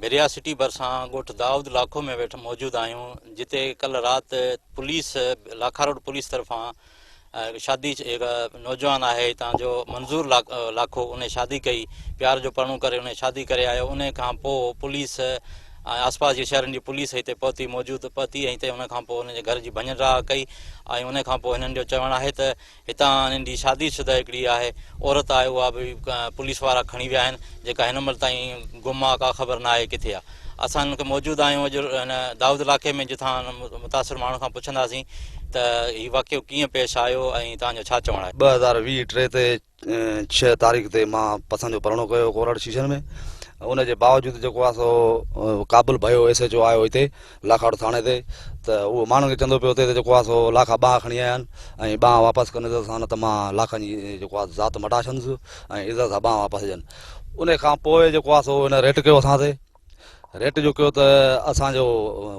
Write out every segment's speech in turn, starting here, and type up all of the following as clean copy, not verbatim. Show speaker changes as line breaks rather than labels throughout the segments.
ڀريا city ڀرسان ڳوٺ دائود لاکو ۾ ويٺ موجود آهيون جتي ڪلهه رات پوليس لاکا روڊ پوليس طرفان شادي هڪ نوجوان آهي هتان جو منظور لاکو ان شادي ڪئي پيار جو پرڻو ڪري ان شادي ڪري آيو ان کان پوء پوليس ۽ آس پاس جي شهرن جي پوليس هتي پهتي موجود پهتي ۽ هتي ان کان پوء ان جي گهر جي ڀڃ ڊاهه ڪئي ۽ ان کان پوء هنن جو چوڻ آهي ته هتان هنن جي شادي شده هڪڙي آهي عورت آهي اها به پوليس وارا کڻي ويا آهن جيڪا هن مهل تائين گم آهي ڪا خبر نه آهي ڪٿي آهي اسان هن کي موجود آهيون اڄ هن دائود علائقي ۾ جتان متاثر ماڻهن کان پڇنداسين ته هي واقعو ڪيئن پيش آيو ۽ توهان جو ڇا چوڻ آهي.
2020 ٽي تي ڇهه تاريخ تي مان پسند جو پرڻو ڪيو ڪورڙ شيشن ۾ ان جي باوجود جيڪو آهي سو قابل ڀيو ايس ايڇ او آيو هتي لاکاڙو ٿاڻي تي ته اهو ماڻهن کي چوندو پيو هتي ته جيڪو آهي سو لاکا ٻانهن کڻي آيا آهن ۽ ٻانهن واپس ڪن عزت سان نه ته مان لاکن جي جيڪو آهي ذات مٽا ڇڏندس ۽ عزت سان ٻانهن واپس ڏين ان کان پوء جيڪو آهي سو هن ريٽ ڪيو اسان تي ريٽ جو ڪيو ته اسان جو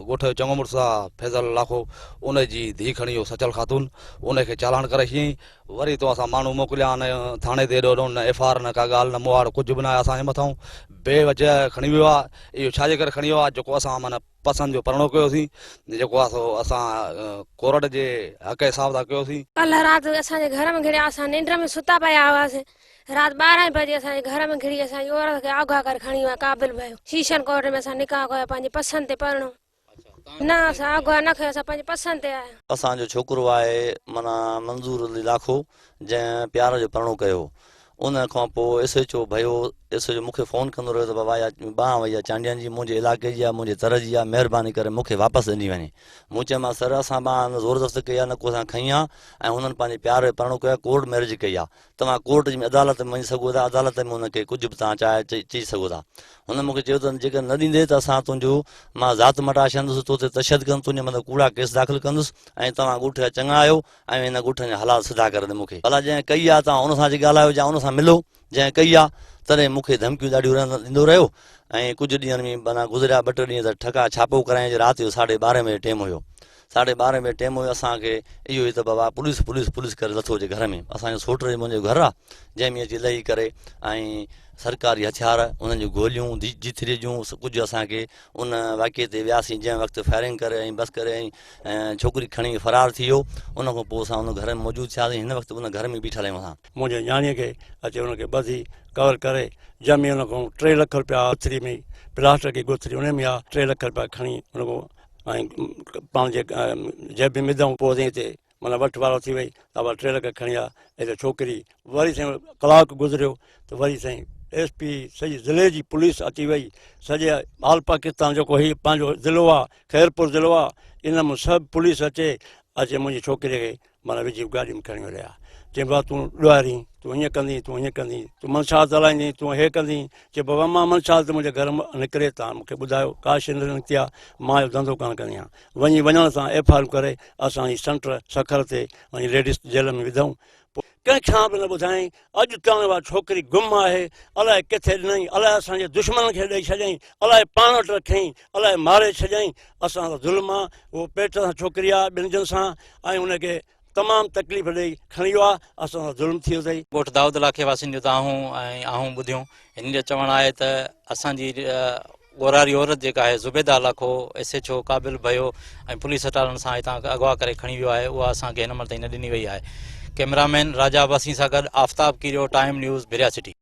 ڳوٺ جو چڱو مڙس آ فيضل لاکو ان جي ڌيء کڻي ويو سچل خاتون ان کي چالان ڪري ڇڏيائين وري تو اسان ماڻهو موڪليا نه ٿاڻي تي ايڏو نه ايف آر نه ڪا ڳالهه نه مهاڙ ڪجهه به نه آهي اسان جي مٿان بي وجه کڻي ويو آ اهو ڇا جي ڪري کڻي ويو آ جيڪو اسان معنيٰ پسند جو پرڻو ڪيوسين جيڪو آ سو اسان ڪورٽ جي حق حساب سان ڪيوسين.
ڪلهه رات اسان جي گهر ۾ گهڙيا اسان ننڊ ۾ ستا پيا هئاسين رات ٻارهين بجي اسان جي گهر ۾ گهڙي اسان جي عورت کي اغوا ڪري کڻي ويا قابل ڀيو شيشن ڪورٽ ۾ اسان نڪاح ڪيو پنهنجي پسند تي پرڻو نه اسان اغوا نه ڪيو اسان پنهنجي پسند تي آيا.
اسان جو ڇوڪرو آهي معنيٰ منظور علي لاکو جنهن پيار جو پرڻو ڪيو ان کان پوء S H O Bhayo S H O مون کي فون ڪندو رهيو ته بابا اها ٻانهن وئي آهي چانڊين جي منهنجي علائقي جي آهي منهنجي تر جي آهي مهرباني ڪري مون کي واپس ڏني وڃي مون چيومانس سر اسان ٻانهن نه زور زبردستي ڪئي آهي نه ڪو اسان کنئي آهي ۽ هنن پنهنجي پيار جو پرڻو ڪيو آهي ڪورٽ ميرج ڪئي آهي توهان ڪورٽ جي عدالت ۾ وڃي سگهو ٿا عدالت ۾ ان کي ڪجهه به توهان چاهي چئي سگهو ٿا. هن مون کي چيو ته جيڪڏهن نه ڏيندين ته اسان تنهنجو مان ذات مٽائي ڇڏندس، تو تي تشدد ڪندس، تنهنجي مٿان ڪوڙا ڪيس داخل ڪندس ۽ توهان ڳوٺ جا چڱا آهيو ۽ هن ڳوٺن جا حالات سڌا ڪري ڏي مون کي. ڀلا جنهن ڪئي آهي توهان ان سان اچي ڳالهايو يا ان سان ملو جنهن ڪئي آهي. تڏهن مون کي ڌمڪيون ڏاڍيون ڏيندو رهيو ۽ ڪجهه ڏينهن ۾ معنيٰ گذريا ٻه ٽي ڏينهن ته ٺڪا ڇاپو ڪرايائين جو رات جو ساڍي ٻارهين بجي ٽيم هيو. ساڍي ٻارهين بجي ٽيم هيو اسان کي اهو ئي ته بابا پوليس پوليس پوليس ڪري لٿو اچي گهر ۾ اسان جو سوٽ جي منهنجو گهر آ جنهن ۾ اچي لهي ڪري ۽ سرڪاري هٿيار انهن جون گوليون جي ٿري جون ڪجهه اسان کي ان واقعي تي وياسين جنهن وقت فائرنگ ڪري ۽ بس ڪري ۽ ڇوڪري کڻي فرار ٿي ويو ان کان پوء اسان ان گهر ۾ موجود ٿياسين هن وقت ان گهر ۾ بيٺل آهيون اسان.
منهنجي نياڻي کي اچي ان کي ٻڌي ڪور ڪري جنهن ۾ ان کان ٽي لک روپيا ڳوٿري ۾ پلاسٽڪ جي ڳوٿري ان ۾ آ ٽي لک روپيا کڻي ان کان ۽ پنهنجي جيب ۾ وڌائون پوء سائين هتي معنيٰ وٺ وارو ٿي وئي ته بابا ٽي لک کڻي آ هتي ڇوڪري وري سائين ڪلاڪ گذريو ته وري سائين ايس پي سڄي ضلعي جي پوليس اچي وئي سڄي آل پاڪستان جيڪو هي پنهنجو ضلعو آ خيرپور ضلعو آ ان مان سڀ پوليس اچي اچي منهنجي ڇوڪري کي معنيٰ وجهي گاڏي ۾ کڻي هليا. چيائين بابا تون ڏوهارين، تون هيئن ڪندين، تون هيئن ڪندين، تون منشيات هلائيندين، تون هي ڪندين. چيو بابا مان منشيات منهنجي گهر مان نڪري تان مون کي ٻڌايو ڪا شيء نه نڪتي آ، مان اهو ڌنڌو ڪانه ڪندي آهيان. وڃي وڃڻ سان ايف I R ڪري اسان هي سينٽر سکر تي وڃي ليڊيز جيل ۾ وڌائون. پوء ڪنهن کان به نه ٻڌائين. اڄ تائين اها ڇوڪري گم آهي، الائي ڪٿي ڏنائين، الائي اسان جي دشمنن کي ڏئي ڇڏيائين، الائي پاڻ وٽ رکيائين، الائي ماري ڇڏيائين. اسان سان ظلم آ، هوء پيٽ سان ڇوڪري آ، ٻن جن سان ۽ ان کي تمام تڪليف ڏئي کڻي ويو آ، اسان سان ظلم ٿي ويو اٿئي.
ڳوٺ دائود لاکي واسين جون دانهون ۽ آهون ٻڌيون. هنن جو چوڻ آهي ته اسان جي ڳورهاري عورت جيڪا آهي Zubaida Lakho S H O Qabil Bhayo ۽ police اٽالن سان هتان اغوا ڪري کڻي ويو آهي اها اسان کي هن مهل تائين نه ڏني وئي آهي. ڪئميرا مين راجا عباسي سان گڏ Aftab Kerio time news Bhiria city.